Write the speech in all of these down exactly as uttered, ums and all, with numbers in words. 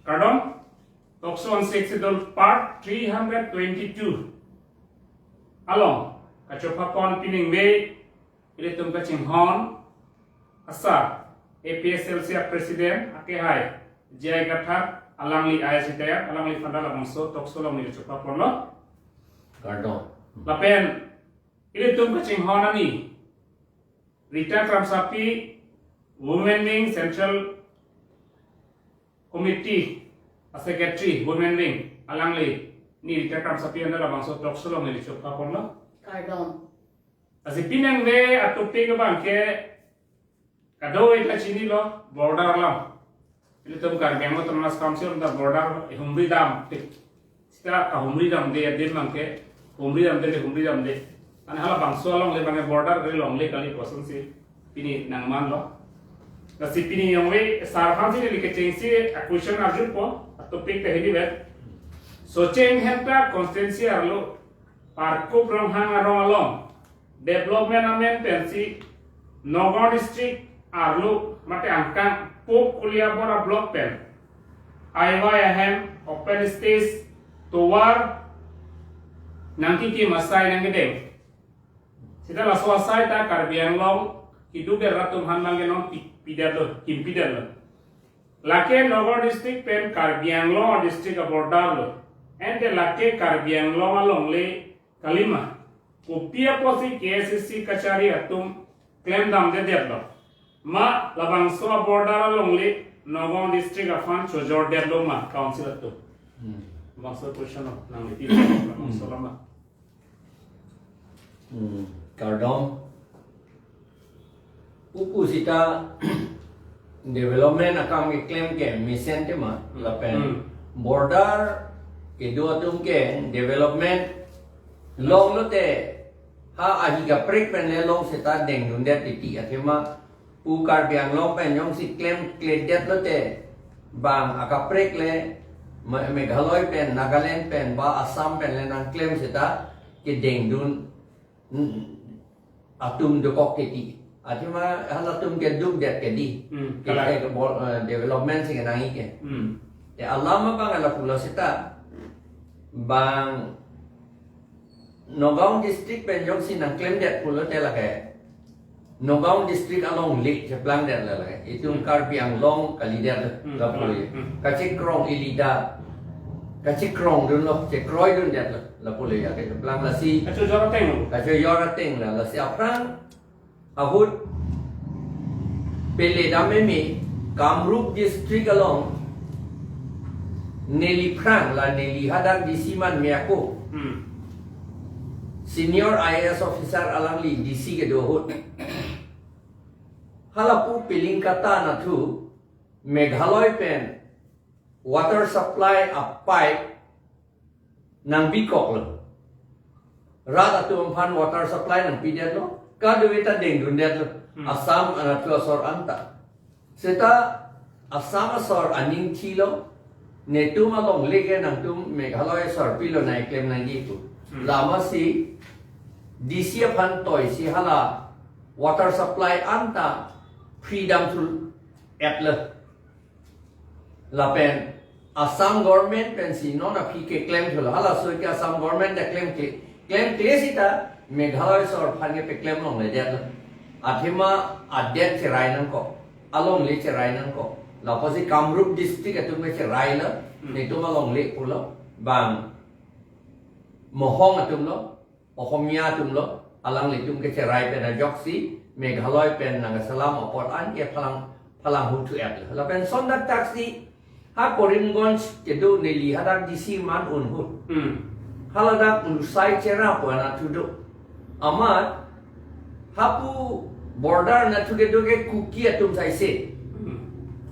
Kardom, Talk Show on Sixth Schedule Part three hundred twenty-two along kachopha pon piningve ilitum kachinghon asar A P H L C a President akehai J I Kathar, alangli I S retired, alangli aphan ta labangso talk show along neli chopha ponlo. Kardom. Lapen ilitum kachinghon ani Rita Kramsapi, Women Wing Central Committee a Secretary, Women Wing, alangli, ni Rita Kramsapi aphan ta labangso talk show along neli chopha ponlo. Kardom. Lasi piningve a topic abang ke kadokave ta chinilo, border along. Ilitum Karbi Anglong Autonomous Council ta border humri dam tik. Seta kahumri damde adim abang ke, humri damde le humri damde. Ane halabangso alongle abang ke border ke longle kali kosonsi pini nangmanlo. Lasi pini yongve sar aphansi neli kechengsi a question arjupo, a topic ta hini vet. Socheng Dhenta constituency arlo Parkup Ronghang arong along development amen pensi Nagaon district arlo mate angkang Pop Koliabora block pen aiwai ahem open stage tovar nangkikim asai nangkedeng. Seta laso asai ta Karbi Anglong kiduk der atum aphan abang ke non pi-, pidetlo, kimpidetlo. Lake Nagaon district pen Karbi Anglong district a border lo. Ante lake Karbi Anglong alongle kalima. Kopi apotsi K A C C kachari atum klem damdedetlo? Ma labangso a border alongle Nagaon district aphan chojordetlo ma council atum? Hmm. Labangso question lo, nangli ti labangso lama. Hmm, kardom. Upu seta development akam keklem ke mesen tema lapen Hmm. border kedo atum ke development longlote ha ahi kaprek pen le long seta dengdundet titi athema pu Karbi Anglong pen jongsi klemkledetlote bang akaprek le Me-, Meghalaya pen, Nagaland pen, ba Assam pen le nangklem seta kedengdun, mm, atum dokok titi. Athema halatum kedukdet kedi. Hmm, Ke, kalang. ke, ke bol-, eh, development si kenangji ke. Hmm. Ya, alam abang ala pulo seta bang Nagaon district pen jongsi nangklemdet pulote lake Nagaon district alongle cheplangdetlo lake. Itum Hmm. Karbi Anglong kalidet Hmm, lapu kalang. le. Hmm. Kachekrong ilida. Kachekrongdunlo, chekroidundetlo lapu le ya kecheplang lasi. Kachojor ateng lo. Kachojor ateng la lasi aphrang ahut pele dam meme Kamrup district along neliphrang la neli hadak D C man me ako. Hmm. Senior I A S officer alangli D C kedo ahut. Halapu piling kata nathu Meghalaya pen water supply a pipe nangbikoklo. Rat atum aphan water supply nangpidetlo. Kadokave ta dengdundetlo. Hmm. Assam anathu asor anta. Seta Assam asor aning thilo. Netum alongle ke nangtum Meghalaya asor pilo nangklem nangji pu. Hmm. Lamasi D C aphan toisi hala water supply anta freedom thul etlo. Lapen Assam government pensi non aphi keklem thulo. Halaso ke Assam government ta klemkle, klemkle seta Meghalaya asor aphan ke peklem longledetlo. Athema adet cherai nangkok, alongle cherai nangkok. Lapusi Kamrup district atum ke cherailo, Hmm. netum alongle pulo, bang Mohong atumlo, Ohomia atumlo, alanglitum ke cherai pen ajoksi Meghalaya pen nangkeselam apot an ke phalang, phalang huthu-etlo. Lapen sondak taksi ha Karimganj kedo neli hadak D C man un ahut. Hmm. Haladak Lusai Chera pu anathu do. Amat hapu border nathu kedo ke Kuki atum saise. Hmm.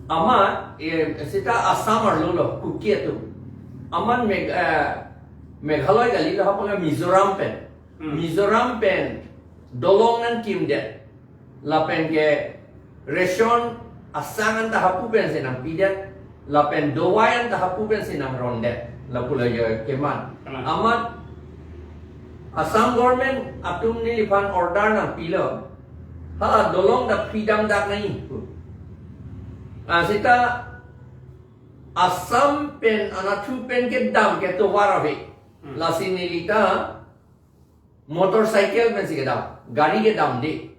Amat, eh, seta Assam arlo lo Kuki atum. Amat Meg-, eh, Meghalaya kalilo, hapu ke Mizoram pen. Hmm. Mizoram pen dolong nangkimdet. Lapen ke ration asang anta hapu pensi nangpidet. Lapen dawai anta hapu pensi nangrondet. Lapu la yo keman. Kalang. Amat Assam government atum neliphan order nangpilo. Hala dolong ta freedom dak nangji pu. Ah, seta Assam pen anatthu pen kedam ke tovar ave. Hmm. Lasi neli ta motorcycle pensi kedam, gari kedam de.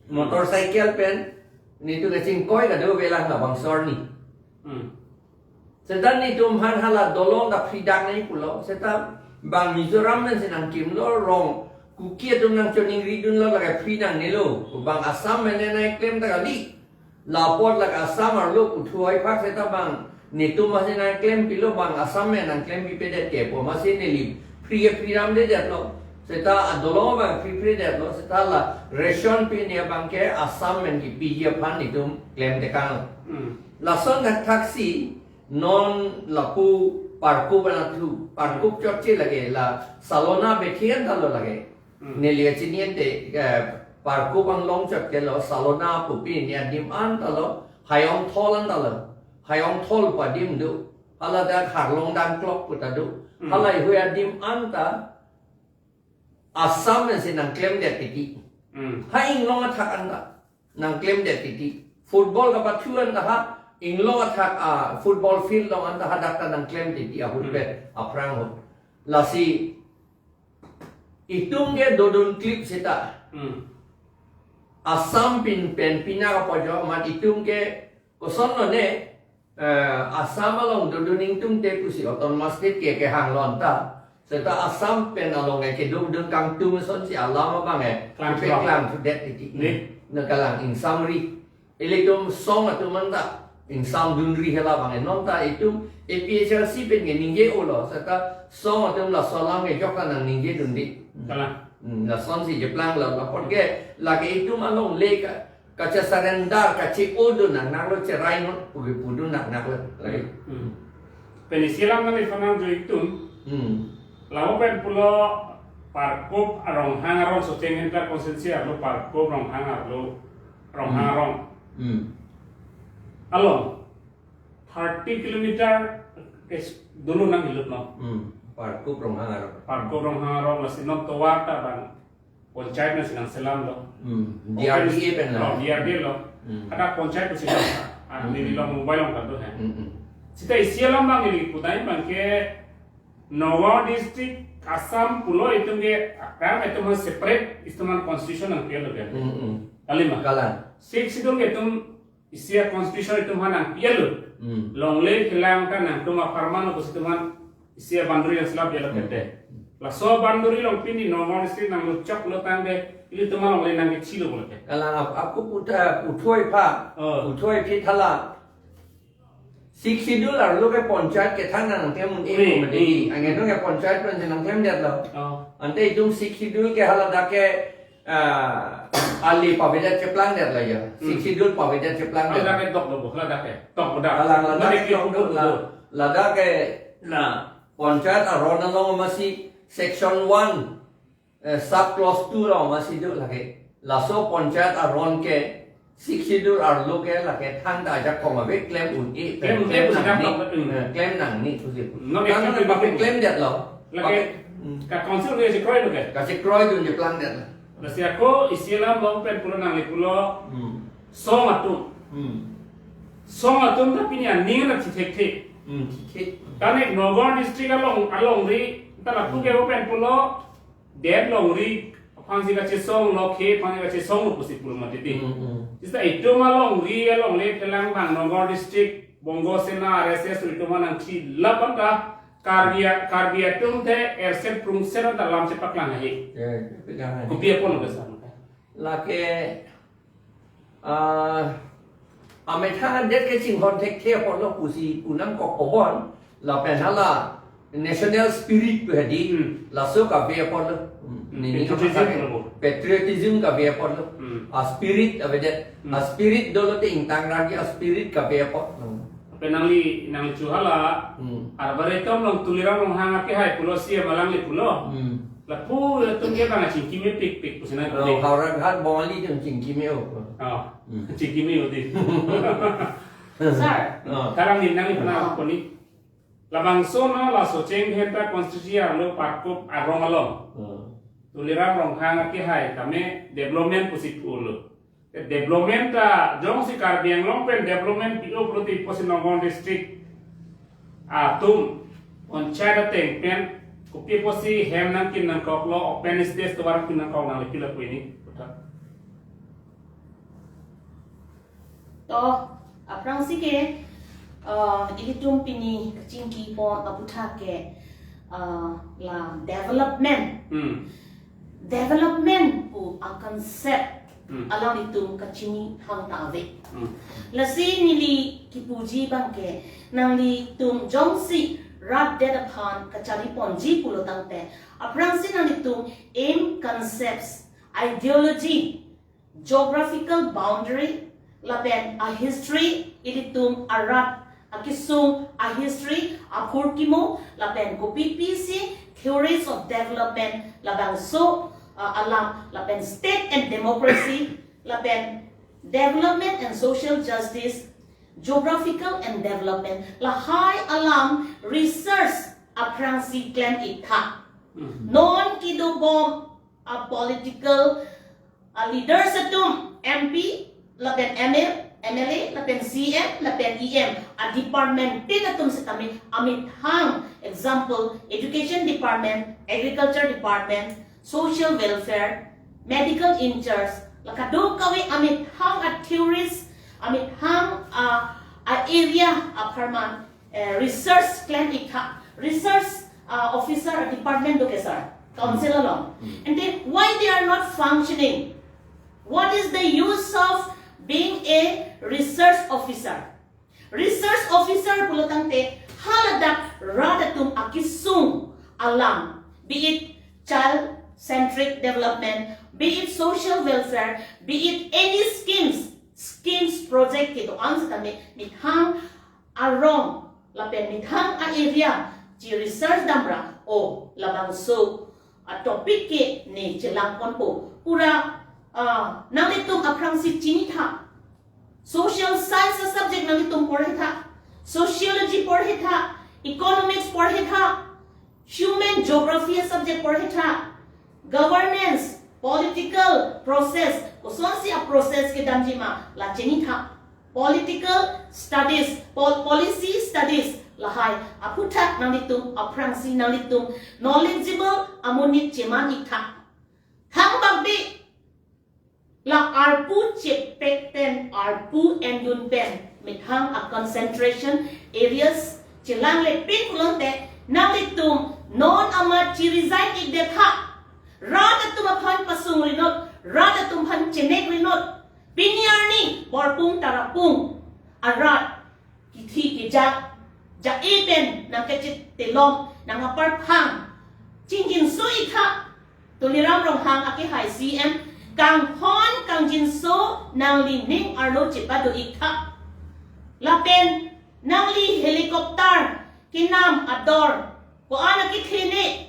Motorcycle pen netum kachingkoi kadokave lang labangso arni. Hmm. Seta netum aphan hala dolong ta free dak nangji pulo. Seta bang Mizoram pensi nangkimlo, rong Kuki atum nangchoningridunlo, lake free nangnelo. Bang Assam pen nangklem ta kali. Lapot lake Assam arlo puthot aphak seta bang netum masi nangklempilo, bang Assam pen nangklempipedet ke pu masi neli free free damdedetlo. Seta adolong bang free free detlo. Seta la ration pini abang ke Assam pen kipiji aphan netum klemtekang. Hmm. Lason thakthaksi non lapu Parkup anatthu, Parkup chotche lake, la Salona Bethi anta lo lake. Hmm. Neli kachini ante, eh, Parkup anglong chot ke lo, Salona pupi ni adim anta lo, Hayongthol anta lo, Hayongthol pu adim do, hala dak Harlong Dangklok pu ta do, Hmm. hala ihui adim anta Assam pensi nangklemdet titi. Hmm. Ha inglong athak anta nangklemdet titi. Football kapathu anta ha inglong athak a football field along anta hadak ta nangklem titi ahut Hmm. pen aphrang ahut. Lasi itum ke dodun klip seta. Hmm. Assam pin pen pina kapojo mat itum ke kosonlo ne, eh, Assam along dodun ingtungte pusi autonomous state ke kehang lonta. Seta Assam pen along ke kedodun kangtung asonsi alam abang ke Klang kepe thulong. Klang thudet titi. Ne? Nangkalang ingsamri. Ilitum song atum anta ingsamdunri hala abang ke. Nonta itum A P H L C pen ke ningje-olo. Seta song atum laso alam ke jok ta nangningjedunde. Kalang. Hmm, lasonsi jeplanglo, lapot ke lake itum alongle ka, kache-surrender, kache-odun nangnaklo, cherai non pugi pudun nangnaklo. Lake. Hmm. Pen isi alam nangli fanang jo itum. Hmm. Lapu pen pulo Parkup Ronghang arong Socheng Center constituency arlo Parkup Ronghang arlo Ronghang Hmm. arong. Hmm. Along thirty kilometer ke dolo nang hilut no. Hmm. Parkup Ronghang arong. Parkup Ronghang arong lasi non tovar ta bang panchayat nangsi nangselamlo. Hmm. Open D R D A pen la. Oh, D R D A lo. Hmm. Ada panchayat pusi nang. Ah, Hmm. neli lo mobile along kado hai. Hmm, hmm. Seta isi alam bang neli pudai bang ke Nagaon district Assam pulo itum ke kan itum separate itum constitution nangpialo kan. Hmm, hmm. Kali ma? Kalang. Sixth Schedule ke itum isi a constitution itum aphan nangpialo. Hmm. Longle kelang kan nangtum apharman pusi itum aphan isi a boundary nangselaplo Hmm. kete. Laso boundary along pini Nagaon district nangluchoklo tangte ilitum alongle nangkechilo pulote. Kalang ap-, apot puta puthot apha. Oh. Puthot aphi thala. Sixth Schedule arlo ke panchayat kethang nangklem un-e Hmm, mati. Hmm. Anke non ke panchayat pen nangklemdetlo. Oh. Ante itum Sixth Schedule ke hala dak ke, ah, ali pavedet cheplangdetlo ya. Hmm. Sixth Schedule pavedet cheplangdet. Hala dak ke dok lo, hala dak ke. Dok lo dak. Hala, hala Mari dak ke ke dok dok lo, lo. La, ladak ke na panchayat aron along masi section one, eh, sub clause two along masi do lake. Laso panchayat aron ke Sixth Schedule arlo ke lake thangta ajakong ave klem un-e pen Klem un-e klem pusi nangji. Dam dok, hmm. Eh, klem nangji pusi. Non Kan klem lake dok. Paklemdetlo. Lake Pak-, hmm. Ka council ke sikroidunke. Kasikroidun cheplangdetlo. Lasi ako isi alam bang pen pulo nangli pulo. Hmm. Song atum. Hmm. Song atum ta pini aning na thithek thek. Hmm, thithek. Kane Nagaon district along, alongri ta lapu ke open pulo. Det longri aphansi kachesonglo, khei aphansi kachesonglo pusi pulo mati ti. Hmm, hmm. Seta itum alongri alongle kelang bang Nagaon district, Bongo Sena, R S S itum aphan nangthilap anta Karbi a-, Karbi atum te erset prungset anta lam chepaklang ahi. Ya, chepaklang ahi. Kopi apotlo kesan? Lake, ah, amethang adet ke chinghon thekthe apotlo pusi pu nangkok kobon, lapen hala national spirit pu hedi, Hmm. laso kave apotlo. Hmm. Hmm. Nini Patriotism kapasang lo. Patriotism kave apotlo. Hmm. A spirit avedet. Hmm. A spirit dolo te ingtang ragi a spirit kave apotlo. Pen nangli, nangli chu hala, Hmm. Arboretum along Tuliram Ronghang akehai pulo C M alangli pulo. Hmm. Lapu atum ke bang chingki mepikpik pusi nang Oh, kode. Howraghat Bongali atum chingki me-o. Oh, Hmm. chingki me-o di. Sir, Oh. Kalang ni nangli pernah Oh. koni. Labangso no la Socheng Dhenta constituency arlo Parkup arong along. Oh. Tuliram Ronghang akehai tame development pusi pulo. Development ta jongsi Karbi Anglong pen development pi-o pulote pusi Nagaon district Atum, panchayat ateng pen, kopi apotsi hem nangkin nangkoklo, open stage tovar kin nangkok nangli pila pu ini, puthot. To, aphrangsi ke, uh, ilitum pini kachingki pon aputhak ke, uh, la development. Hmm. Development pu a-concept Hmm. alanglitum kachini hang ta ave. Hmm. Lasi neli kipuji abang ke, nanglitum jongsi rat det aphan kachari ponji pulo tangte, aphrangsi nanglitum aim, concepts, ideology, geographical boundary, lapen a-history, ilitum arat akesung a-history, aphurkimo, lapen kopi pisi theories of development, labangso, uh, alam, lapen state and democracy, lapen development and social justice, geographical and development, lahai alam research aphrangsi klem-ik tha. Mhm. Non kedobom a-political a-leaders atum, M P, lapen M L, M L A, lapen C M, lapen E M, a-department tin atum setame amethang, example, education department, agriculture department, social welfare, medical in charge, la kadokave amethang a-theories, amethang a, a-area apharman, eh, research klem-ik tha, research, uh, officer department do ke sir, council along. Hmm. And then why they are not functioning? What is the use of being a research officer? Research officer pulo tangte haladak rat atum akesung alam, be it child centric development, be it social welfare, be it any schemes, schemes project kedo-an setame methang arong lapen methang a-area chi-research damra, o labangso a-topic ke ne chelang ponpo. Pura, ah, nanglitum aphrangsi chini tha. Social science a-subject nanglitum porhe tha. Sociology porhe tha. Economics porhe tha. Human geography a-subject porhe tha. Governance, political process, kosonsi a-process kedamji ma, la chini tha. Political studies, pol-, policy studies, lahai aputhak nanglitum aphrangsi nanglitum knowledgeable amonit cheman-ik tha. Thangbak bi, la arpu chepek pen, arpu endun pen methang a-concentration areas chelangle pin pulote, nanglitum non amat chi-resign-ik det tha. Rat atum aphan pasung rinot, rat atum aphan chenek rinot. Pini arni Borpung Tarapung arat kithi kijak, ja-e pen nangkachethelong, nang aparphang chingjinso-ik tha. Tuliram Ronghang akehai C M, kanghon kangjinso nangli ning arlo chepado-ik tha. Lapen nangli helicopter kenam ador ko-an akethene,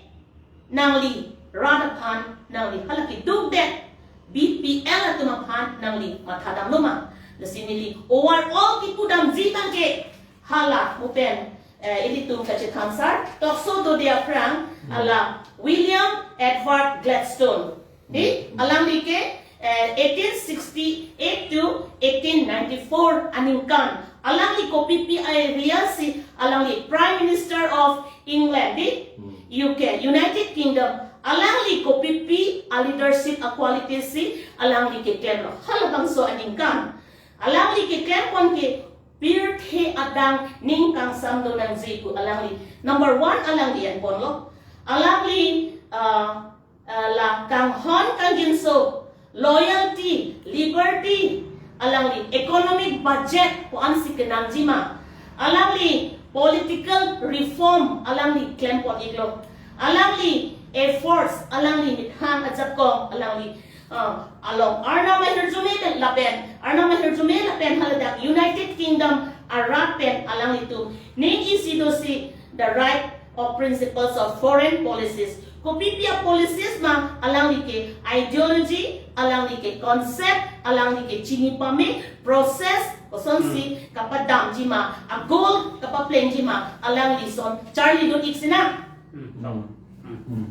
nangli rat aphan, nangli hala keduk det B P L atum aphan nangli matha damlo ma? Lasi neli overall kipudamji abang ke hala mo pen, eh, ilitum kachethan sar, tokso dode aphrang, hmm, ala William Edward Gladstone. Di, hmm, alangli ke, eh, eighteen sixty-eight to eighteen ninety-four aningkan. Alangli kopi pi a-area si, alangli Prime Minister of England, di, hmm, U K, United Kingdom. Alangli kopi pi a-leadership a-quality si, alangli keklemlo halabangso aningkan. Alangli keklem pon ke pirthe adang ning kangsam do nangji pu alangli number one alangli en ponlo. Alangli, ah, ah, la kanghon kangjinso, loyalty, liberty, alangli economic budget ko-ansi kenangji ma, alangli political reform alangli klem pon-iklo. Alangli efforts, alangli methang ajakong, alangli, ah, along Arnam ahirjume pen lapen, Arnam ahirjume lapen haladak United Kingdom arat pen alanglitum ning isi dosi the right of principles of foreign policies. Kopi pi a-policies ma alangli ke ideology, alangli ke concept, alangli ke chini pame, process, kosonsi, hmm, kapadamji ma, a-goal kapaplengji ma, alangli son charli dun-ik sinang. Hmm. Hmm. Hmm.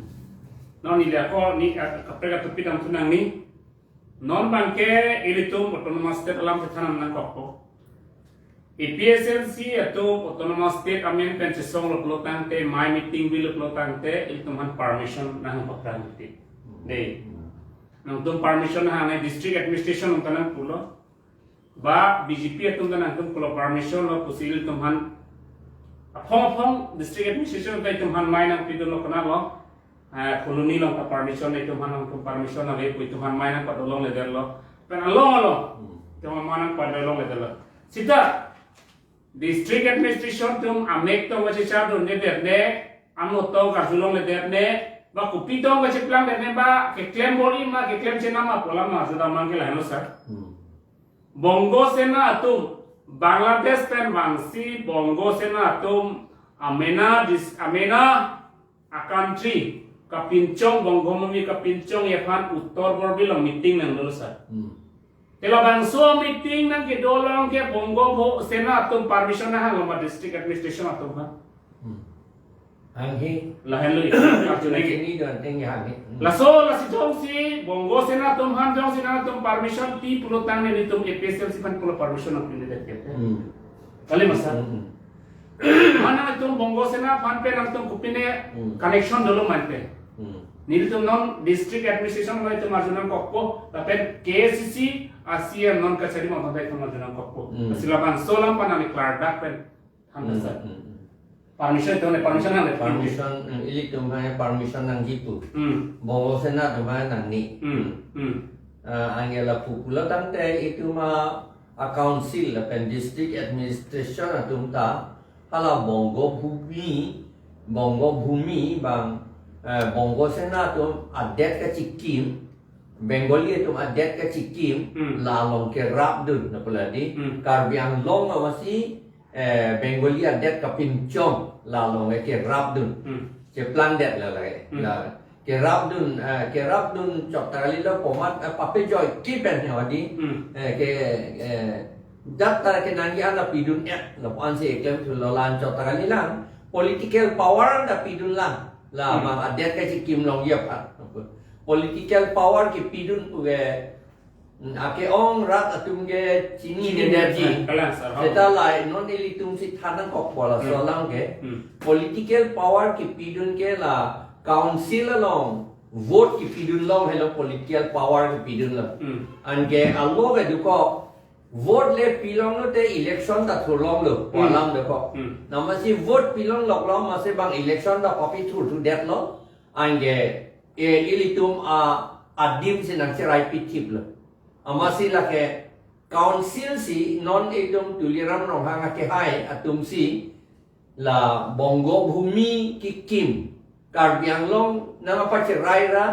Non neli ako ni, eh, kaprek atopic damthu nangji. Non abang ke ilitum autonomous state alam chethan nangkokpo. APHLC atum Autonomous State amen pen chesonglo pulo tangte, mai meeting bilo pulo tangte, ilitum aphan permission nangpaphrang titi. Dei. Nangtum permission nang, district administration atum ta nangpulo. Ba BJP atum ta nangtum pulo permission lo pusi ilitum aphan. Aphong aphong district administration ta ilitum aphan mai nangpidunlo konatlo. Eh, Phuloni along ta permission, ilitum aphan nangtum permission ave pu ilitum aphan mai nangpadolongledetlo. Pen along along. Hmm. Ilitum aphan mai nangpadolongledetlo. Sita district administration atum amek tong kachechardundedet ne, ano tong karjulongledet ne, ba kopi tong kacheplangdet ne, ba keklem bor-i ma, keklem chenam ma pu alam ma, sudah mangke lahenlo sir. Hmm. Bongo Sena atum, Bangladesh pen vangsi Bongo Sena atum amena dis-, amena a-country kapinchong, Bongo Bhumi kapinchongji aphan Uttar Borbil along meeting nangdolo sir. Hmm. Te labangso meeting nangkedo along ke Bongo Bho-, Sena atum permission nanghanglo ma district administration atum aphan? Hmm. Hanghe. Lahenlo, arjunangji. Ini don teng hanghe. Hmm. Laso, lasi jongsi Bongo Sena atum aphan jongsi nangtum permission pi pulo tangte, nelitum APHLC aphan pulo permission nangpipedet ke. Hmm. Kali ma sir? Hmm. Mana nangtum Bongo Sena aphan pen nangtum kopine Hmm. connection dolo ma ante. Hmm. Nelitum non district administration along itum arjunangkokpo, lapen KAAC a-CEM non kachari ma anta itum arjunangkokpo. Hmm. Lasi labangso alam aphan nangli klardak pen than Hmm, sir. Hmm, hmm. Permission itum ne, permission nang le. Permission, hmm, ilitum aphan permission nangji pu. Hmm. Bongo Sena atum aphan nangne. Hmm, hmm. Ah, anke lapu pulo tangte itum a, a-council lapen district administration atum ta hala Bongo Bhumi, Bongo Bhumi bang, eh, Bongo Sena atum adet kachikim, Bengali atum adet kachikim, Hmm. la along kerapdun, na pula di, Hmm. Karbi Anglong amatsi, eh, Bengali adet kapinchong, la along kerapdun. Hmm. Cheplangdet la lake. Hmm. La kerapdun, eh, kerapdun chot ta kalilo, komat, eh, papejoi kipen he odi. Hmm. Eh, ke, eh, dat ta kenangji an ta pidun-et, lapu ansi eklemthulo, la-an chot ta kalilang, political power an ta pidunlang. La Hmm. bang adet kachikim longji aphan. Political power kepidun pu ke, hmm, ake-ong rat atum ke chininedet ji. Kalang sir, ha. Seta la non ilitum si than nangkokpo laso Hmm. alam ke. Hmm. Political power kepidun ke la council along vote kepidun along helo political power kepidunlo. Hmm. Anke alo kedo ko vote le pilonglo te election ta thurlonglo, Hmm. alam dokok. Hmm. Amatsi vote pilongloklo amatsi bang election ta kopi thurthudetlo. Anke, eh, ilitum a, adim si nangcherai pithiplo. Amatsi lake council si non itum Tuliram Ronghang akehai atum si la Bongo Bhumi kekim, Karbi Anglong nangpacherai ra,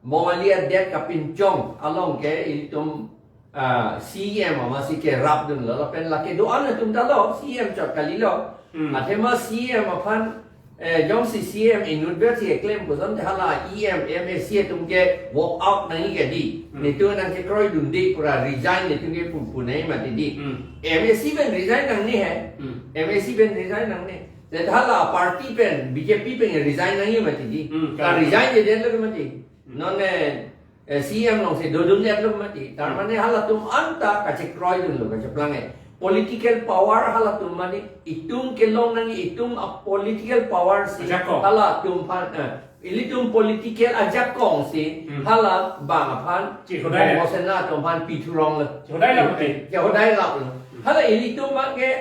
Bongali adet kapinchong along ke ilitum, ah, CEM amatsi kerapdunlo, lapen lake do-an atum ta lo, CEM chot kalilo. Hmm. Athema CEM aphan, eh, jongsi CEM inutvet si eklem koson te hala EM, MAC atum ke walk out nangji ke di. Hmm. Netum nangchekroidunde pura resign netum ke pu pu nangji mati di. Hmm. MAC pen resign nangne he. Hmm. MAC pen resign nangne. Te hala party pen, BJP pen resign nangji mati di. Hmm, Ta correct. resign-jedetlo mati. Hmm. Non, eh, eh, CEM along si dodundetlo mati. Tar Hmm. mane halatum anta kachekroidunlo, kacheplang-et. Political power halatum mane itum kelong nangji, itum a-political power si Ajakong. halatum aphan, eh, ilitum political ajakong si Hmm. hala bang aphan Chehodai. Bongo Sena atum aphan pithuronglo. Chehodai la mati. Chehodai laplo. Hmm. Hala ilitum abang ke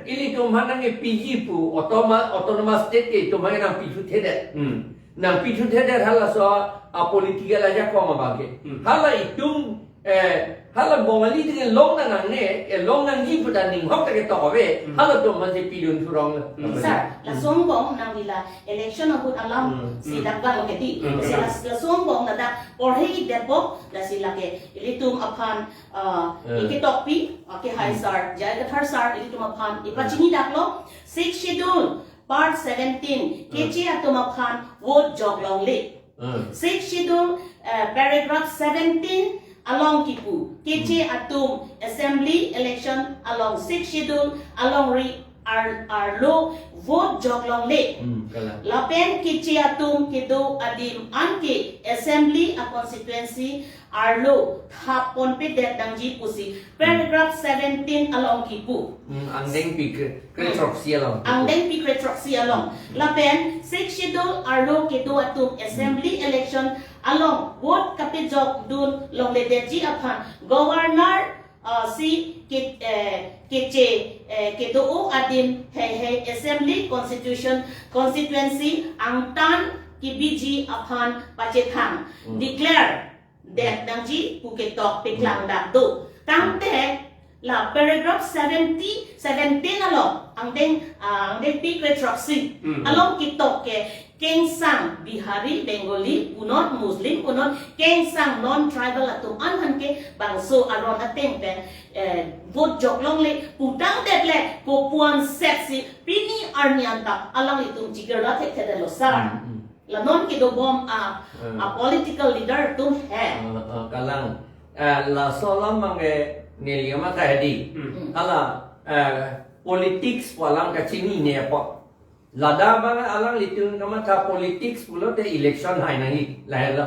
ilitum aphan nangpiji pu automa-, autonomous state ke itum aphan nangpithuthedet. Hmm. Nangpithuthedet halaso a-political ajakong abang ke. Hmm. Hala itum, eh, hala Bongali atum kelong nangne, kelong nangji pu ta ninghok ta ketok ave, Hmm. halatum aphan si pidun thuronglo. Hmm. Sir, laso angbong nangli la election ahut alam Hmm. si Hmm. dak bang ke di. Hmm. Si la, laso angbong ladak porhe-ikdetpo, lasi lake ilitum aphan, ah, Hmm. iketokpi, ah, ke hai Hmm. sir, J I Kathar sir, ilitum aphan Hmm. ipachini daklo, Sixth Schedule, Part seventeen, Hmm. Keche atum aphan vote joklongle. Hmm. Sixth Schedule, eh, paragraph seventeen along kipu, Keche Hmm. atum assembly election along Sixth Schedule alongri ar arlo vote jok longle. Hmm, kalang. Lapen keche atum kedo adim anke assembly a constituency arlo thap ponpedet nangji pusi paragraph seventeen along kipu. Hmm, angdengpi kre, kre Hmm. throksi along. Angdengpi kre throksi along. Lapen sixth schedule arlo kedo atum assembly election along vote kapejokdun longledetji aphan governor, ah, si ke, eh, keche, eh, kedo adim heihei assembly constitution constituency angtan kebiji aphan pachethang Hmm. declare det nangji pu ketok peklangdak do. Tangte la paragraph seventy, seventeen along angdeng, ah, angdengpi kre throksi Hmm. along ketok ke kengsang Bihari, Bengali punot, Muslim punot, kengsang non tribal atum an aphan ke bangso aron ateng pen, eh, vote jok longle putangdet le kopuan set si pini arni anta alanglitum chikirla thekthedetlo sir. Hmm, hmm. La non kedobom a, Hmm. a political leader atum he. Ah, ah, kalang. Eh, laso alam abangke neli kamatha hedi. Hmm. Hmm. Hala, eh, politics pu alam kachinine apot. Ladak abang alanglitum kamatha politics pulote election hai nangji. Lahenlo.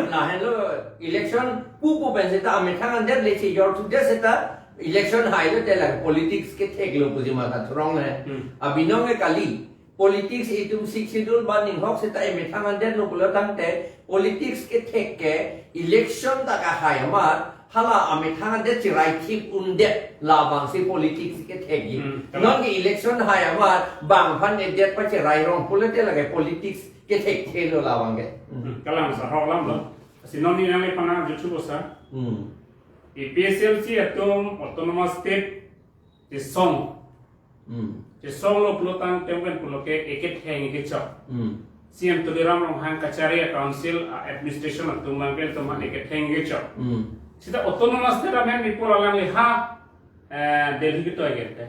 Lahenlo election pupu pen seta amethang andet le chejor thudet seta election hai lote la politics ketheklo pusi matha thurong le. Hmm. Abinong ke kali. Politics itum sixth schedule ba ninghok seta emethang andetlo pulo tangte politics kethek ke election ta kahai amat hala amethang adet cherai thip undet labangsi politics kethekji. Hmm, kalang. Non ke election hai amat bang aphan edet pacherai rong pulote lake politics kethekthelo labang ke. Hmm. Hmm, kalang sir, hok alamlo. Si non ni nangliphan juthu ko sir. Hmm. A P H L C atum autonomous state chesong. Hmm. Chesonglo pulo tangte pen pulo ke eketheng kechok. Hmm. C M Tuliram Ronghang kachari a council a administration atum abangke atum aphan eketheng kechok. Hmm. Seta autonomous state amen mi pulo alangli ha, eh, Delhi ketoi kente.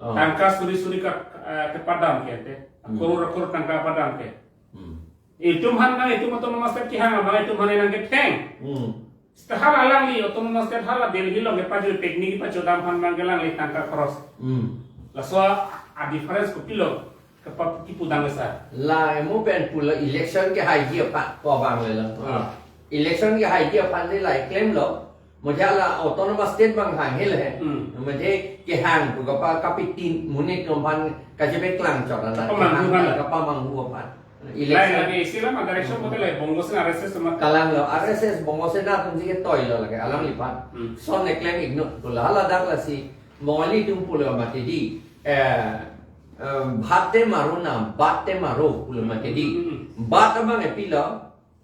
Oh. Tangka suri suri ka, eh, kepadam kente. Hmm. Koror koror tangka padam ke. Hmm. Itum aphan nang itum autonomous state kehang abang itum aphan nangketheng. Hmm. Seta hala alangli autonomous state hala Delhi along kepajui picnic pachodam aphan abangke alangli tangka cross. Hmm. Laso a difference kopilo kepa kipudam sir. La emu pen pulo election kehaiji aphan pu abang le lo. Ah. Election kehaiji aphan le la klemlo. Mujhe la autonomous state abang hang hel he. Hmm. Mujhe kehang pu kapa kapitin monit atum aphan kachepeklang chot la. Kapamanghu aphan la. Kapamanghu aphan. Election. Lain lagi isi la ma direction Hmm. bote la Bongo Sena R S S ma. Kalanglo R S S Bongo Sena atumsi ketoilo lake alangliphan. Hmm. Son eklem igno pulo hala dak lasi Bongali atum pulo mati di. Eh, eh, bhat te maro na, bat te maro pulo mati di. Hmm. Bat abang epilo,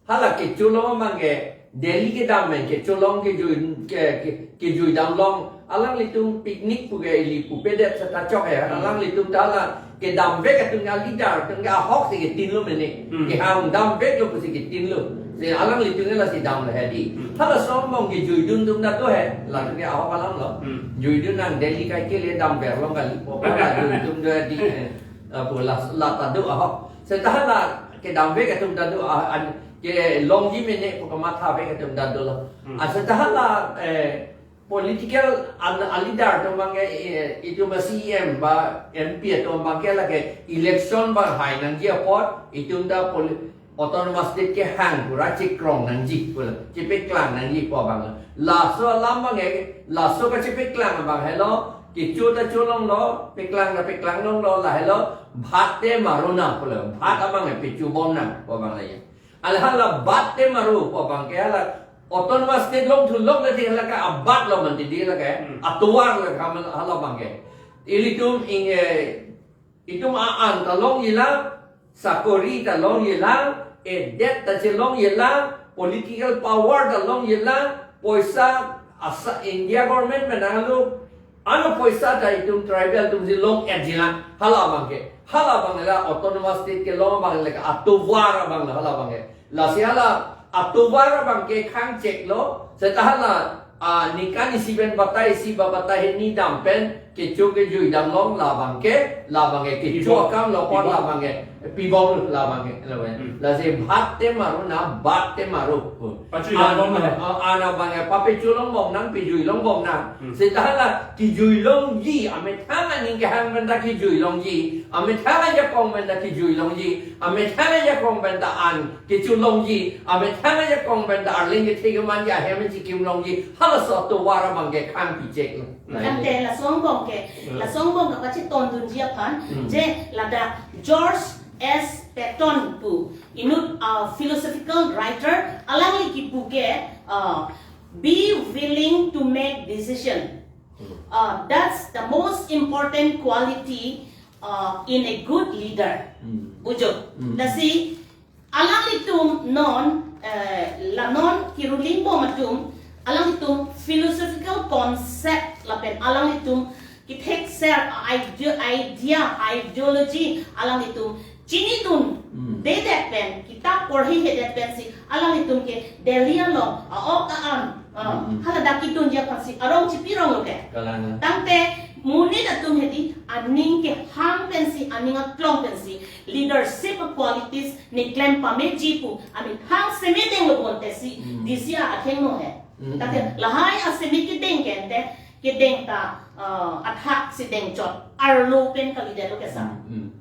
hala kecholong abangke Delhi kedam pen kecholong kejui ke, ke, kejui damlong alanglitum picnic puke ili pupedet seta chok he. Hmm. Alanglitum ta hala kedamvek atum ke leader atum ke ahok si ketinlo mene. Hmm. Kehang damveklo pusi ketinlo. Si alanglitum ke lasi damlo hedi. Hmm. Hala sombong kejuidun atum ta do he. Latum ke ahok alamlo. Hmm. Juidun nang Delhi kaikele damver long kali. Popo la juidun do hedi. Eh, apo la, la ta do ahok. Seta hala kedamvek atum ta do ah, an, kelongji mene pu kamathavek atum ta dolo. Hmm. Ah, seta hala, eh, political an, a leader atum abangke, eh, itum a C E M ba M P atum abangke lake election ba hai nangji apot itum ta poli-, autonomous state kehang pura chekrong nangji pulo, chepeklang nangji pu abang. Laso alam abangke, laso kachepeklang abang helo, kecho ta cholonglo, peklang ta peklang longlo, lahelo, bhat te maro na pulo, bhat abang epechobom nang pu abang la ya. Hala hala bat te maro pu abangke hala autonomous state longthulok le thik hala ke abat lo mati di lake. Hmm. Atovar lake hala abangke. Ilitum ing, eh, itum a-an ta longjilang, sakori ta longjilang, edet ta chelongjilang, political power ta longjilang, poisa asa India government pen nanglo, ano poisa ta itum tribal atumsi long-etjilang, hala abangke. Hala abang la autonomous state kelong abang le atovar abang la hala abangke. Lasi hala atovar abangke khangcheklo, seta hala, ah, ningkan isi pen batai isi ba batai hini dam pen kecho kejui damlong labangke, labangke kecho Ibo. akam lo pon Ibo. labangke. pibom lo labang ke, lo ke. Hmm. Lasi bhat te maru na, bat te maru. Pachui long bom na. Ah, ah, na bang ke, pape chu long bom nang, pijui long bom nang. Hmm. Seta la kijui longji, amethang aning kehang pen ta kijui longji, amethang ajakong pen ta kijui longji, amethang ajakong pen ta an kechu longji, amethang ajakong pen ta arleng kethe kemanji, ahem chikim longji, halaso atovar abang ke khang pichek lo. Ante laso angbong ke, Hmm. laso angbong kapachetondunji aphan, Hmm. je ladak George S. Patton pu, inut, uh, philosophical writer, alangli kipu ke, uh, be willing to make decision. Hmm. Uh, that's the most important quality, uh, in a good leader. Hmm. Bujo. Hmm. Lasi, alanglitum non, eh, la non ki ruling bom atum, alanglitum philosophical concept lapen alanglitum kethekser idea, idea, ideology, alanglitum chinidun, Hmm. dedet pen, kitap porhihedet pensi, alanglitum ke Delhi along, a-ok a-an, ah, Hmm. haladak kidunji aphansi, arong chipi rong lo ke. Kalang. Tangte, monit atum hedi, aning kehang pensi, aning aklong pensi, leadership qualities, ne klem pameji pu, amethang seme denglo bonte si, Hmm. D C a athengno he. Hmm. Tangte, lahai aseme kedeng ke ante, kedeng ta, eh, athak si dengchot, arlo pen kalidetlo ke sa. Hmm, hmm.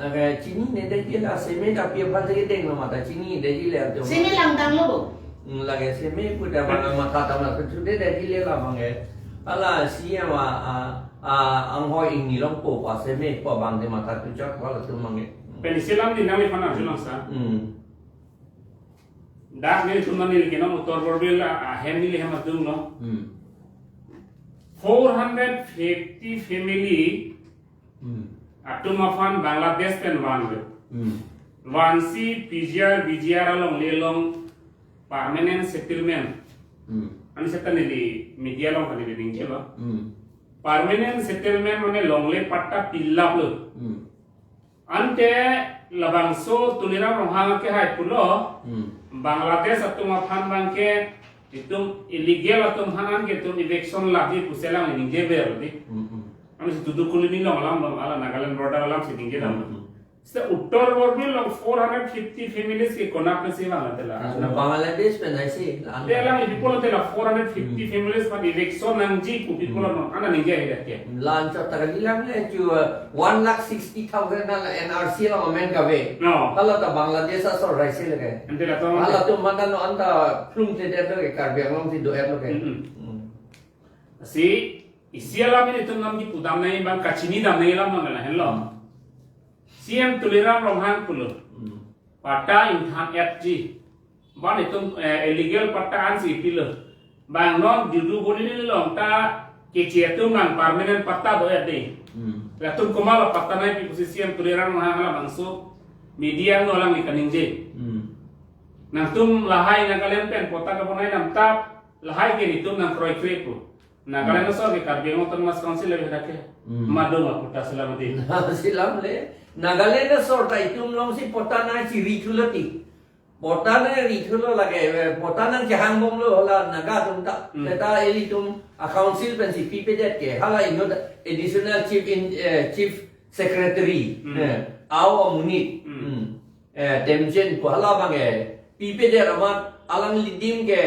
Lake chinine detji la seme ta pi aphan si kedenglo mata chinine detji le atum. Seme langdang lo bo. Hmm, lake seme pu ta bang matha ta ma chu de detji le labang ke. Hala C M a, a, a, anghoi ingni longpo pa seme po bang de matha tu chot halatum abang ke. Pen isi alam di nangliphan arjulang sa. Hmm. Dak nelitum nangli kenon Uttar Borbil a, ahem neli hem adung lo. Hmm. Four hundred fifty family Hmm. atum aphan Bangladesh pen vanlo. Hmm. Vansi P G R, V G R alongle along permanent settlement. Hmm. Ani seta neli media along kali neli ningjelo. Hmm. Permanent settlement mane longle patta pilaplo. Hmm. Ante labangso Tuliram Ronghang ke hai pulo, Hmm. Bangladesh atum aphan abang ke itum illegal atum aphan an ke itum eviction lap di pusi alang ningje ber di. Hmm, hmm. Anu si Tuticorin along alam, alam ala Nagaland border alam si ningje dam. Hmm, hmm. Seta Uttar Borbil along four hundred fifty families ke konat pensi vang la tela. Bangladesh pen hai si, la. Te alang people tela four hundred fifty Hmm. families aphan eviction nangji pu people Hmm. along ana ningje hai ke. La-an chot ta kali lang le chu, uh, one lakh sixty thousand na la N R C along amen kave. No. Hala ta Bangladesh asor rai si lake. Ante latum Hala tu mata no anta plum te det lo ke Karbi Anglong si do-et lo ke. Mm-mm. Hmm. Si, isi alam nelitum nangkipudam nangji abang kachini dam nangji alam nang la henlo. C M Tuliram Ronghang pulo. Hmm. Patta ingthan-etji. Bang itum, eh, illegal patta ansi pilo. Bang non dudu boli along ta keche atum nang permanent patta do-et de. Hmm. Latum komat lo patta nangpi pusi C M Tuliram Ronghang halabangso media along alangli kaningje. Hmm. Nangtum lahai Nagaland pen patta kabonai dam tap, lahai ke nelitum nangkroikre pu. Nagaland Hmm. asor ke Karbi Anglong Autonomous Council le ke. Hmm. Madu ma patta selam di. Selam le. Nagaland asor ta itum along si patta nangchiri thulo ti. Patta nangri thulo lake, eh, patta nangkehang bomlo hala Naga atum ta. Hmm. Seta ilitum a-council pensi pipedet ke hala inut additional chief in, eh, chief secretary. Hmm. Eh, a-ok amonit. Hmm. Hmm. Eh, Temjen pu hala abang ke pipedet amat alangli adim ke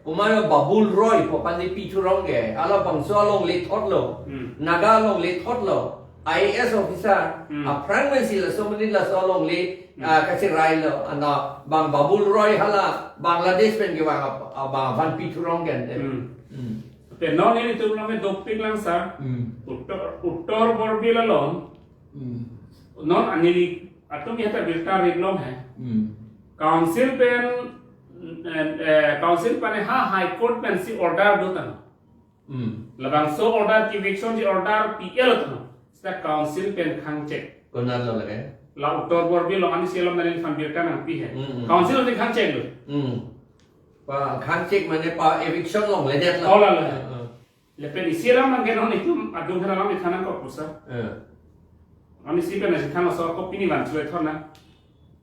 komat Babul Roy pu aphan si pi thurong ke halabangso alongle thotlo. Hmm. Naga alongle thotlo. I A S officer, Hmm. aphrang pensi laso amonit laso alongle, Hmm. ah, kacherai lo, ana bang Babul Roy hala Bangladesh pen kevang ap-, abang aphan pi thurong ke ante. Hmm. Hmm. Pen non nelitum along dopik lang sir. Hmm. Uttar, Uttar Borbil along. Hmm. Non anili atum ya ta birta rit long he. Hmm. Council pen, eh, eh, council pen ha High Court pensi order do tang. Hmm. Labangso order ke eviction ji order P L tang. Seta council pen khangchek. Konat lo lake? La Uttar Borbil along ani selam nangli phan birta nangpi he. Hmm, hmm. Council pen khangchek lo. Hmm. Pa khangchek mane pa eviction longledet lo. Oh, la, la. Hmm, hmm. Lapen isi alam nang kenon itum adung hera alam ithan nangkok pusa. Eh. Ani si pen na si than so kopini van chule thon na.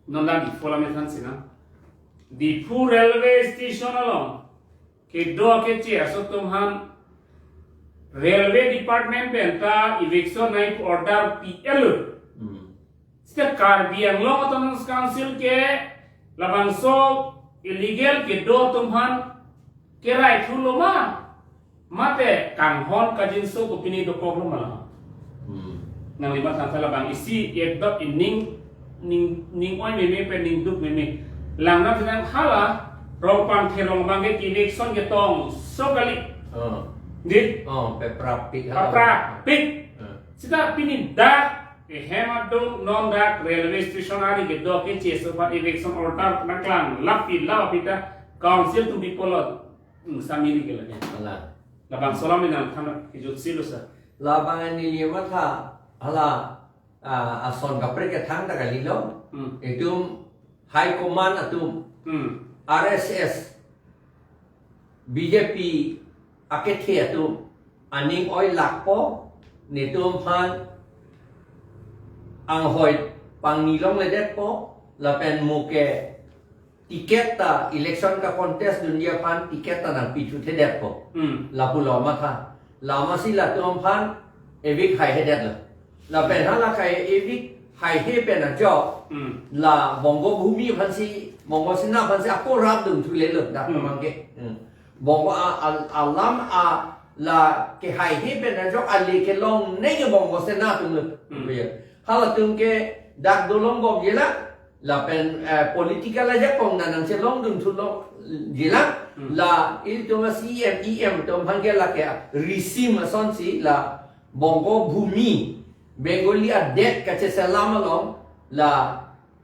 Non la Diphu alam ithan si na. Diphu railway station along kedo keche aso atum aphan railway department pen ta eviction nangji order P L. Hmm. State Karbi Anglong Autonomous Council ke labangso illegal kedo atum aphan kerai thulo ma, mate kanghon kangjinso kopine dokoklo ma la. Hmm. Nangli matha tha labang isi ekdot ining ning ning oi meme pen ning duk meme. Langna thinang hala Rongpang Therong abang ke election ketongso kali. Oh. Di? Oh, pe prapik hala. Prapik. Eh. Sita pini dak ehem adung non dak railway station ari kedo ke cheso pa eviction order nangklang lapi la pita council atum pi pulo. Hmm, samiri ke lagi. Hala. Labangso alam ini nangthan kejut si lo sa. Labang neli matha hala, ah, ason kaprek kethang ta kalilo. Hmm. Itum high command atum, Hmm. R S S, B J P akethe atum aning oi lakpo, netum aphan anghoi pangni longledetpo, lapen mo ke ticket ta election ka-contest dunji aphan ticket ta nangpithuthedetpo. Hmm. Lapulo matha. Lasi latum aphan evict haihedetlo. Lapen hala ke evict haihe pen ajok. Hmm. La Bongo Bhumi aphansi, Bongo Sena aphansi ako rapdun thulelo dak Hmm. Amang ke. Hmm. Bongo a, a, alam a la kehaihe pen ajok ale kelongle ke Bongo Sena atumlo. Hmm. Halatum ke dak dolongbomji la, lapen, eh, political ajakong nangchelongdun thulo ji la, Hmm. la ilitum a C M, E M atum aphan ke lake regime asonsi la Bongo Bhumi, Bengali adet kacheselam along la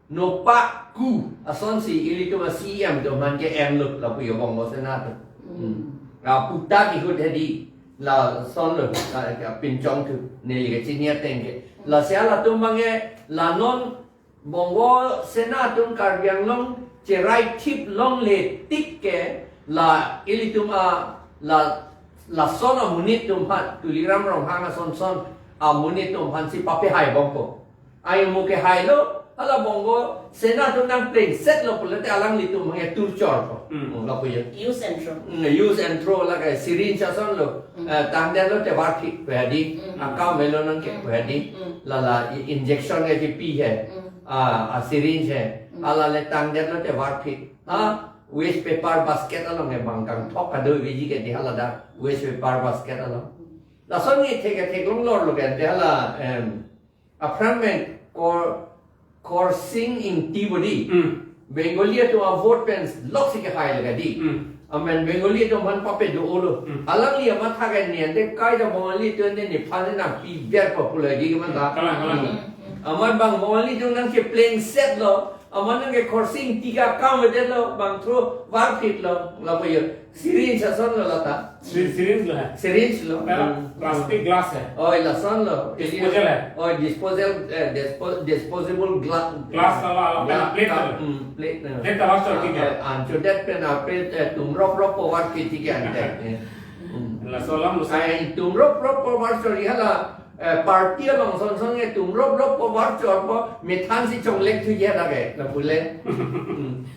nopak ku asonsi ilitum a C M atum aphan ke-enlo lapu yo Bongo Sena atum. Hmm. Hmm. Aputhak ihut hedi lasonlo, la, pinchong thu, neli kachini ateng ke. Lasi halatum abang ke la non Bongo Sena atum Karbi Anglong cherai thip longle tik ke la ilitum a la, lason amonit atum aphan, Tuliram Ronghang ason son amonit atum aphansi papehaibompo. Ai mo kehailo, hala Bongo Sena atum nangplengsetlo pulote alanglitum abang ke torture po. Hmm. Hmm, lapu yo. Use and throw. Hmm, use and throw lake syringe asonlo. Hmm. Eh, tangdetlo te varphit pu hedi. Hmm. Akam melo nang ke Hmm. pu hedi. Hmm. Lala i-, injection ke kipi he. Hmm. Ah, a syringe he. Hmm. Hala le tangdetlo te varphit. Ha, waste paper basket along he bang kangthok kado veji ke di hala dak waste paper basket along. Lason ni thek thek longlorlo ke di hala, em, aphrang pen Kor-, Khorsing Ingti bodi. Hmm. Bengali atum a-vote pen loksi kehai lagi di. Hmm. Amen Bengali atum aphan pape do-olo. Hmm. Alangli amatha ke ni ante kai da Bengali atum ante nephan nangpiver popular di ke manta. Kalang, kalang. Hmm. Amat bang Bengali atum nangcheplengsetlo. Amat nang ke Khorsing Ingti akam vedetlo, bang throw varphitlo, lapu yo. Syringe asonlo lata. Sy-, syringe lo hai. Syringe lo. Pela Hmm. plastic glass hai. Oh, lasonlo. Disposal hai. Oh, disposal, eh, dispo-, disposable gla-, Glass wala, wala, gla-, plate cup, lo. Hmm, plate lo. Plate wala, Ah, sorry, ah, ah, anchodet pen a plate, eh, tumrop rop povar kiti ke ante. Eh. Hmm. Laso alam lo sa. Ai, tumrop rop povar sorry hala, eh, party along son son ke tumrop rop povar chorpo, methansi chonglek thuji lake, lapu le. Hmm.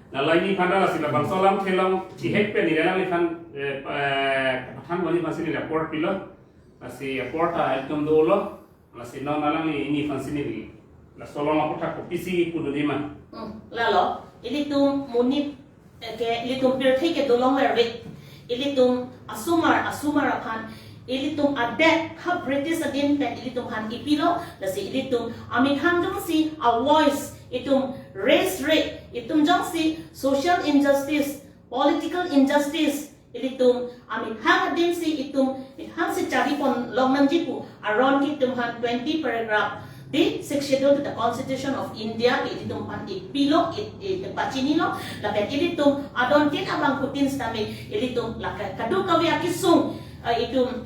Lalo neliphan ta lasi labangso alam theklong chihek pen neli alangliphan, eh, eh, pathan boni aphansi neli apor pilo. Lasi apor ta ekdom dolo. Lasi non alangli neliphansi neli laso alam aputhak kopisi pudun ma. Hmm, lalo, ilitum monit, eh, ke ilitum pirthe ke dolong vervik. Ilitum asomar, asomar aphan, ilitum adet ha British adin pen ilitum aphan ipilo, lasi ilitum amethang jongsi a-voice itum raise re, itum jongsi social injustice, political injustice, ilitum amethang adinsi itum methangsi charipon longnangji pu aron ke itum aphan twenty paragraph di Sixth Schedule to the Constitution of India ke ilitum aphan ipilo, i, i, pachinilo, lapen ilitum adontin abangphutin sitame ilitum lake kadokave akesung, eh, itum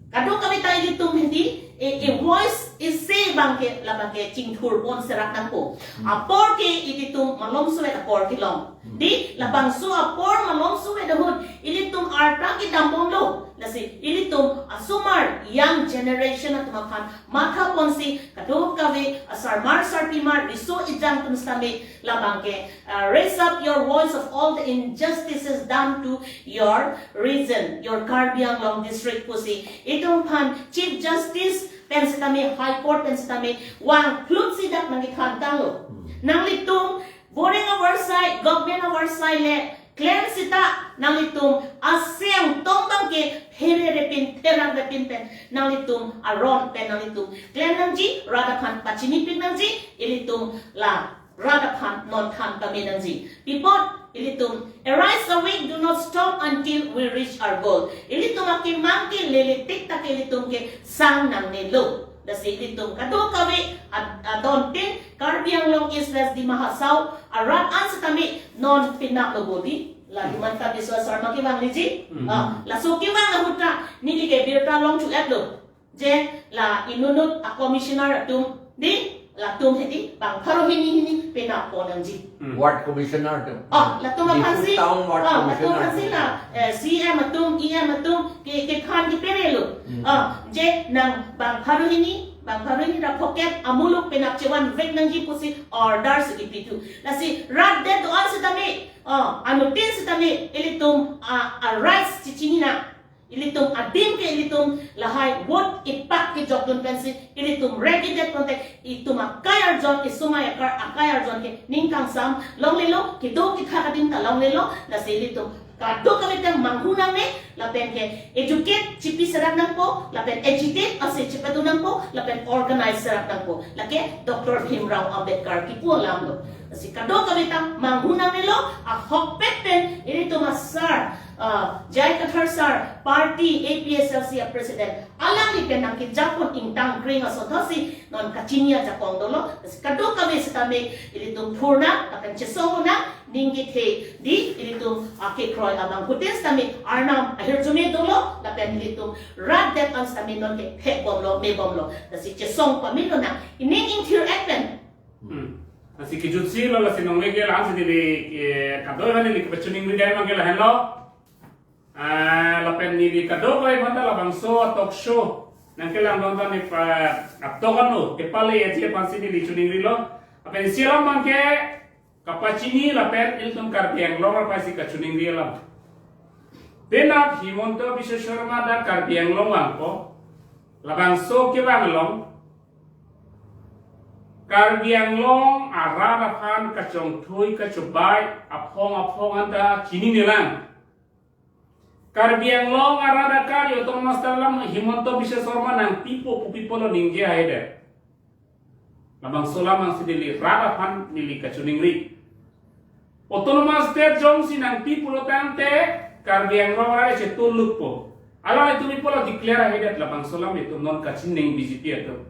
kadokave ta ilitum hedi, eh, eh, voice isi abang ke labang ke chingthurpon serak nangpo. Hmm. Apor ke ilitum malomso-et apor kelong. Hmm. Di labangso apor malomso-et ahut ilitum arta kedambomlo. Lasi ilitum asomar young generation atum aphan mathaponsi kadokave asarmar sarpimar riso ejang atum sitame labang ke, uh, raise up your voice of all the injustices done to your region, your Karbi Anglong district pusi itum aphan Chief Justice pen sitame, High Court pen sitame vangphlut si dak nangkethan tanglo. Hmm. Nanglitum boreng avarsai, government avarsai le klem sita nanglitum aseng tong abang ke pherere pin, therak re pin pen nanglitum aron pen nanglitum klem nangji, rat aphan pachinipik nangji, ilitum la rat aphan non than kame nangji. Pi apot ilitum, "Arise, awake, do not stop until we reach our goal." Ilitum akemang ke lele tik tak ilitum kesang nangnelo. Lasi ilitum kadokave ad-, adon tin Karbi Anglong East West Dima Hasao arat an sitame non pinap lo bodi. La Himanta Biswa Sarma kevang niji. Hmm. Ah, laso kevang ahut ta neli ke birta long chu-et lo. Je la inutnut a commissioner atum di, latum hedi bang pharo hini hini pinap pon nangji. Hmm. Ward commissioner atum. Ah, latum Diphu aphansi, town ward ah, latum commissioner aphansi atum. La, eh, C M atum, E M atum ke, kephan kepere lo. Hmm. Ah, je nang bang pharo hini, bang pharo hini ra phokep amuluk pinap chevan vek nangji pusi order si kipithu. Lasi rat det do-an sitame, ah, anuttin sitame, ilitum, ah, a rights chechini nang. Ilitum adim ke ilitum lahai vote ipak kejok dun pensi ilitum ready det konte, itum akai arjon, isomai akar akai arjon ke ning kangsam longlelo, kedo kethak adim ta longlelo. Lasi ilitum kadokave ta manghu nangne, lapen ke educate chipi serak nangpo, lapen agitate ase chipadu nangpo, lapen organize serak nangpo. Lake Doctor Bhimrao Ambedkar kipu alam lo. Lasi kadokave ta manghu nangnelo, ahokpet pen ilitum asar, ah, J I Kathar sir, party A P H L C a president, alangli pen nangkejapon ingtang kring asothotsi non kachini ajakong dolo. Kadokave sitame ilitum phurna, lapen chesong nang, ning kethe di ilitum akekroi abangphutin sitame arnam ahirjume dolo, lapen ilitum rat det an sitame non ke phekbomlo, mebomlo. Lasi chesong pamelo nang, ining ingthir-et pen. Hmm. Lasi kejutsi lo, lasi nongle ke la-ansi neli, eh, kadokave neli kepachiningri dai abang ke lahenlo. Ah, lapen neli kadokave aphanta labangso talk show nangkelang dun ta ne pa atok ano kepale aji aphansi neli chiningrilo. Lapen isi alam abang ke kapachini lapen ilitum Karbi Anglong aphansi kachiningri alam. Penap Himanta Biswa Sarma dak Karbi Anglong vangpo. Labangso kevang along Karbi Anglong arat aphan kachongthui kachobai aphong aphong anta chininelang. Karbi Anglong arat akari Autonomous State alam Himanta Biswa Sarma nangpipo pu pipo lo ningje haidet. Labangso alam abangsi neli rat aphan neli kachiningri. Autonomous State jongsi nangpi pulo tangte Karbi Anglong arat chetulukpo. Alanglitum ipo lo declare haidet, labangso alam itum non kachinine B J P atum.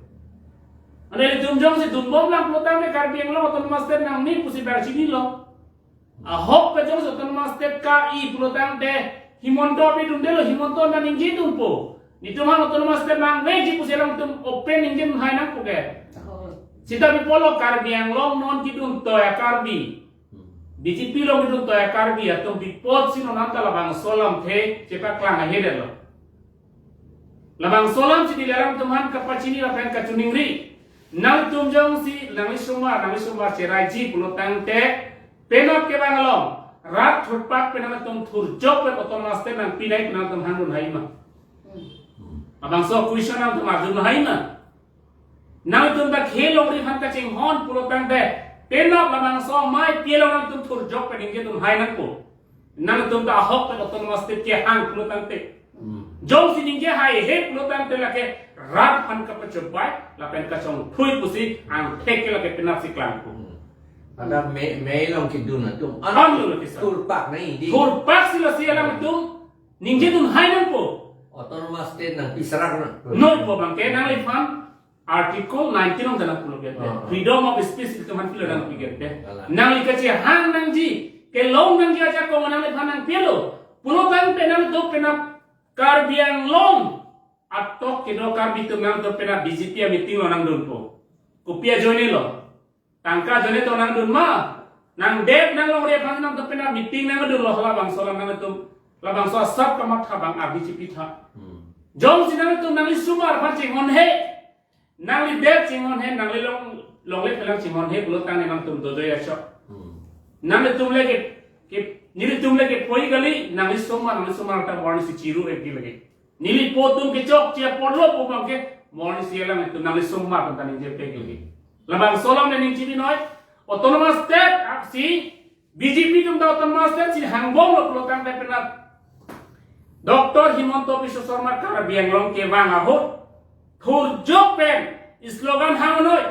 Ane itum jongsi dunbom lang pulo tangte Karbi Anglong Autonomous State nangme pusi bar chinilo. Ahok ke jongsi Autonomous State ka-i pulo tangte Himanta pi dundelo, Himanta nangji dunpo. Netum aphan Autonomous State nangveji pusi alangtum open ningje dunhai nangpo ke. Seta pi pulo Karbi Anglong non keduntoi a-Karbi. B J P along keduntoi a-Karbi atum pi apotsi non anta labangso alamthe chepaklang ahedetlo. Labangso alamsi neli alangtum aphan kapachini lapen kachiningri. Nangtum jongsi nangli osomar, nangli osomar cheraiji pulo tangte penap kevang along rat thurpak pen nangtum thurjok pen Autonomous State nangpinai pen nangtum hangdun hai ma? Labangso question nangtum arjun hai ma? Nangtum ta khei longri aphan kachinghon pulo tangte penap labangso amei pi along nangtum thurjok pen ningje dunhai nangpo. Nangtum ta ahok pen Autonomous State kehang pulo tangte. Hmm. Jongsi ningje haihe pulo tangte lake rat aphan kapachobai lapen kachongthui pusi angthek ke lake penapsi klangpo. Hmm. Ada me, me along kedun atum. Kan lo lake sa. Thurpak nai di. Thurpaksi lasi alangtum ningje dunhai nangpo. Autonomous State nangpi serak na. Nopo abang ke nangliphan Article nineteen along ta nangpulo gerte. Ah. Freedom of speech itum aphan pilo nangpi gerte. Alah. Nangli kachehang nangji, kelong nangji ajakong nangliphan nangpilo. Pulo tangte nangtum penap Karbi Anglong atok kedo Karbi atum nangtum penap B J P a-meeting along nangdunpo. Kopi ajoinelo? Tangka ajoine tong nangdun ma? Nangdet nanglongri aphan nangtum penap meeting nangdunlo, labangso alam nangtum, labangso asap kamatha abang a-B J P tha. Hmm. Jongsi nangtum nangli osomar aphan chinghonhe, nangli det chinghonhe, nangli long, longle phelang chinghonhe pulo tangte nangtum dojoi achok. Hmm. Nangtum lake, ke, nelitum lake poi kali, nangli osomar, nangli osomar ta warning si chiru ek di lake. Neli po atum kechokche apotlo pu abang ke Morning si alanglitum nangli summa pen ta ningje pek lagi. Labangso alam nangning chininoi, autonomous state aksi B J P atum ta autonomous state si hangbomlo pulo tangte penap Doctor Himanta Biswa Sarma Karbi Anglong kevang ahut thurjok pen slogan hangnoi,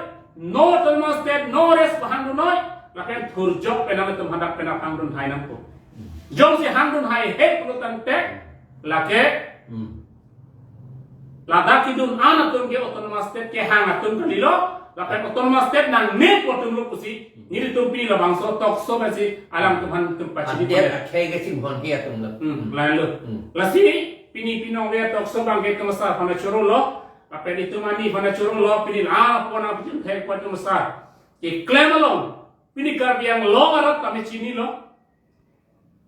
no autonomous state, no rest hangnoi, lapen thurjok pen nangtum hadak penap hangdun hai nangpo. Jongsi hangdun hai he pulo tangte, lake Hmm. ladak kedun an atum ke autonomous state kehang atum kalilo, lapen autonomous state nangne pu atum lo pusi, nelitum pini labangso talk show pensi alangtum aphan tum pachini Ante pon. Akhei ke chim hon he atum lo. Hmm, lahenlo. Hmm. Lasi pini pini ong talk show abang ke itum asar aphan chorolo, lapen itum ani aphan chorolo, pini la pona pijun thek po itum asar keklem along, pini Karbi Anglong arat kami chinilo.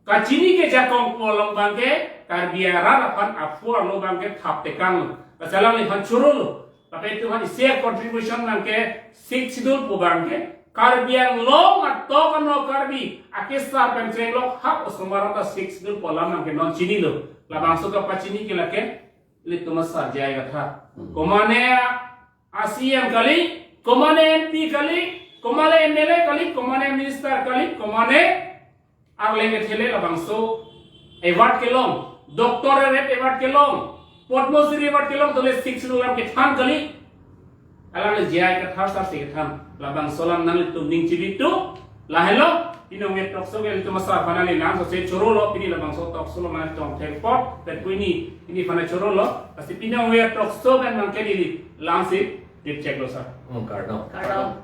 Kachini ke jakong pu along abang ke, Karbi arat aphan apor lo abang ke thap tekang lo. Lasi alangliphan chorolo. Lapen itum aphan isi contribution abang ke Sixth Schedule pu abang ke, Karbi Anglong atok ano Karbi akesar pen chenglok hap osomar ta Sixth Schedule pu alam abang ke non chinilo. Labangso kapachini ke lake, ilitum asar J I Kathar. Hmm. Komane a-C E M kali, komane M P kali, komane M L A kali, komane minister kali, komane arleng kethele labangso award kelong, doctorate award kelong, Padma Shri award kelong, tole Sixth Schedule alam kethan kali. Alangli J I Kathar sar si kethan. Labangso alam nanglitum ning chibitu. Lahenlo, pini ong talk show ke ilitum asar aphan neli nangso se chorolo, pini labangso talk show lo nangtong thek po, pen pini, pini aphan chorolo, lasi pini ong talk show pen nang ke neli langsi dip cheklo sar. Hmm, kardom. Kardom.